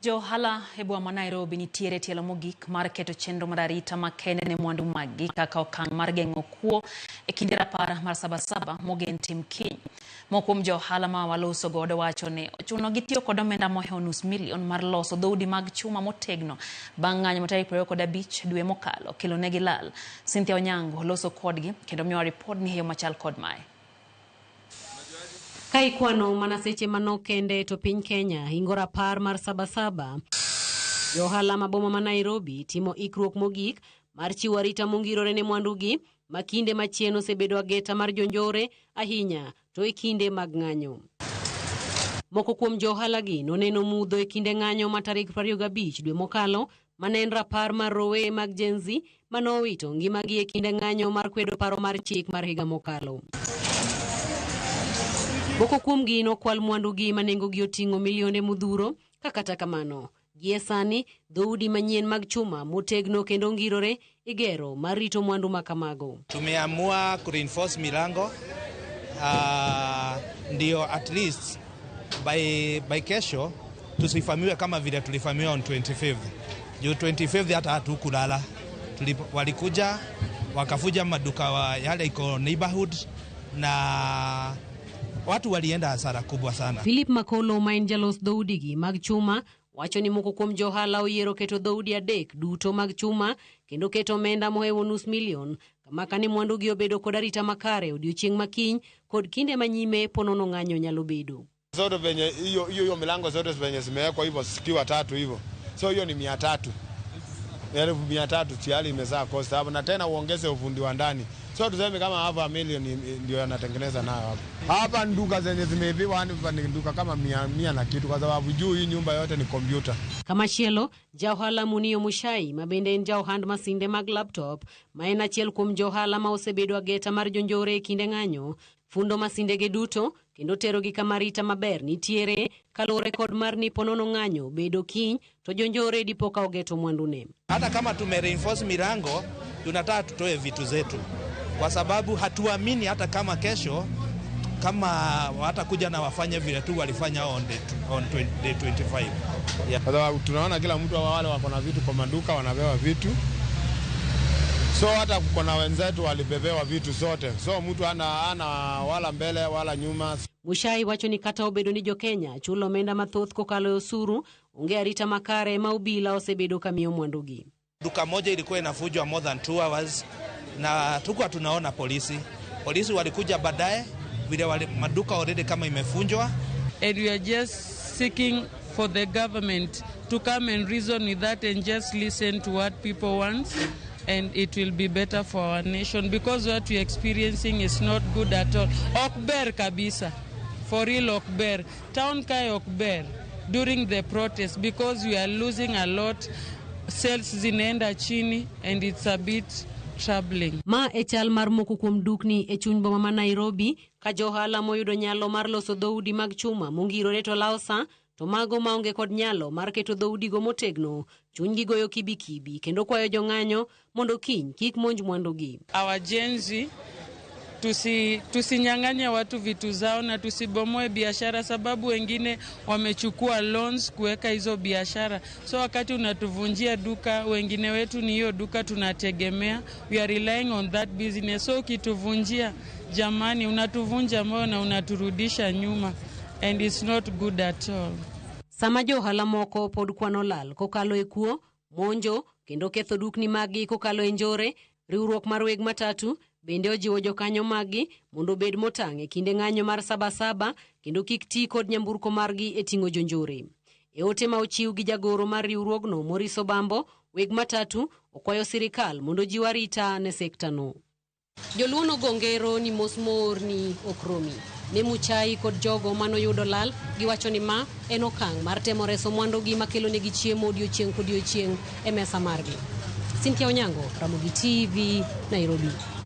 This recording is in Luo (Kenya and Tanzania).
Jo ohala e boma ma Nairobi nitiere tielo mogik mar keto chenro mar arita makende ne mwandu maggi kaka okang' mar geng'o kuo e kinde rapar mar Sabasaba mogen tim kiny. Moko kuom jo ohala ma waloso godo wacho ni ochuno gi tiyo kod omenda mohewo nus milion mar loso dhoudi mag chuma motegno bang' ng'anyo ma tarik 25 dwe mokalo kelo negi lal. Cynthia Onyango loso kodgi kendo miyowa ripodni e yo machal kod mae. Ka ikwano mana seche manok kende to piny Kenya hingo rapar mar Sabasaba. Johala ma boma ma Nairobi timo ikruok mogik mar chiwo arita mongirore ne mwandugi ma kinde machien osebedo ageta mar jonjore ahinya to e kinde mag ng'anyo. Moko kuom johala gi noneno mudho e kinde ng'anyo ma tarik 25 dwe mokalo mane en rapar mar rowere mag Gen Z mane owito ngimagi e kinde ng'anyo mar kwedo paro mar chik mar higa mokalo. Moko kuomgi nokwal mwandugi ma nengogi oting'o milionde modhuro, ka kata kamano, gie sani dhoudi manyien mag chuma motegno kendo ongirore igero mar rito mwandu ma kamago. Tumeamua kureinforce milango ndio at least by kesho tusifamiwe kama vile tulifamiwa on 25th. Juu 25th hata hatukulala. Walikuja wakafuja maduka wa yale iko neighborhood na watu walienda hasara kubwa sana. Philip Makolo ma en jalos dhoudigi mag chuma wacho ni moko kuom johala oyiero keto dhoudi adek duto mag chuma kendo keto omenda mohewo nus milion kama kane mwandugi obedo kod arita makare odiochieng' makiny kod kinde manyime ponono ng'anyo nyalo bedo. Zote venye hiyo hiyo hiyo milango zote venye zimewekwa hivyo zikiwa tatu hivyo, so hiyo ni 300, 300,000 tayari imezaa cost hapo, na tena uongeze ufundi wa ndani, so tuseme kama half a million ndio yanatengeneza nayo hapa. Hapa nduka zenye zimeibiwa ni nduka kama 100 na kitu, kwa sababu juu hii nyumba yote ni kompyuta. Kamachielo, jaohala Munio Mushai ma bende en jaohand masinde mag laptop ma en achiel kuom johala ma osebedo ageta mar jonjore e kinde ng'anyo fundo masindege duto kendo terogi kama arita maber nitiere kaluwore kod mar ni ponono ng'anyo bedo kiny to jonjore dipo ka ogeto mwandune. Hata kama tume reinforce milango, tunataka tutoe vitu zetu kwa sababu hatuamini hata kama kesho kama watakuja na wafanye vile tu walifanya on day 25. Yeah. Kwa sababu tunaona kila mtu wale wako na vitu kwa maduka wanabewa vitu. So hata kuna wenzetu walibebewa vitu zote. So mtu ana wala mbele wala nyuma. Mushai wacho ni kata obedo ni jo-Kenya chulo omenda mathoth kokalo e osuru, onge arita makare ma obila osebedo ka miyo mwandugi. Duka moja ilikuwa inavunjwa more than 2 hours na tukuwa tunaona polisi. Polisi walikuja baadaye vile maduka already kama imevunjwa. And we are just seeking for the government to come and reason with that and just listen to what people want, and it will be better for our nation, because what we are experiencing is not good at all. Okber kabisa, for real okber. Town kai okber during the protest, because we are losing a lot, sales zinaenda chini and it's a bit troubling. Ma e chal mar moko kuom dukni e chuny boma ma Nairobi, ka johala moyudo nyalo mar loso dhoudi mag chuma mongirore to lawo sa, to mago maonge kod nyalo mar keto dhoudigo motegno, chunygi goyo kibikibi kendo kwayo jong'anyo mondo kiny kik monj mwandugi. Our Gen Z, tusinyang'anye watu vitu zao na tusibomoe biashara, sababu wengine wamechukua loans kuweka hizo biashara. So wakati unatuvunjia duka, wengine wetu ni hiyo duka tunategemea, we are relying on that business. So ukituvunjia, jamani, unatuvunja moyo na unaturudisha nyuma, and it's not good at all. Sama johala moko pod kwano lal kokalo e kuo, monjo kendo ketho dukni maggi kokalo e njore, riwruok mar weg matatu bende ojiwo jokanyo maggi mondo obed motang' e kinde ng'anyo mar Sabasaba kendo kik ti kod nyamburko margi e ting'o jonjore. E ote ma ochiw gi jagoro mar riwruogno Maurice Obambo, weg matatu okwayo sirikal mondo ojiw arita ne sekta no. Joluo nogo ngero ni mos morni ok romi. Ne Muchai kod jogo manoyudo lal, giwacho ni ma en okang' mar temo reso mwandugi makelonegi chiemo odiochieng' kodiochieng' e mesa margi. Cynthia Onyango, Ramogi TV, Nairobi.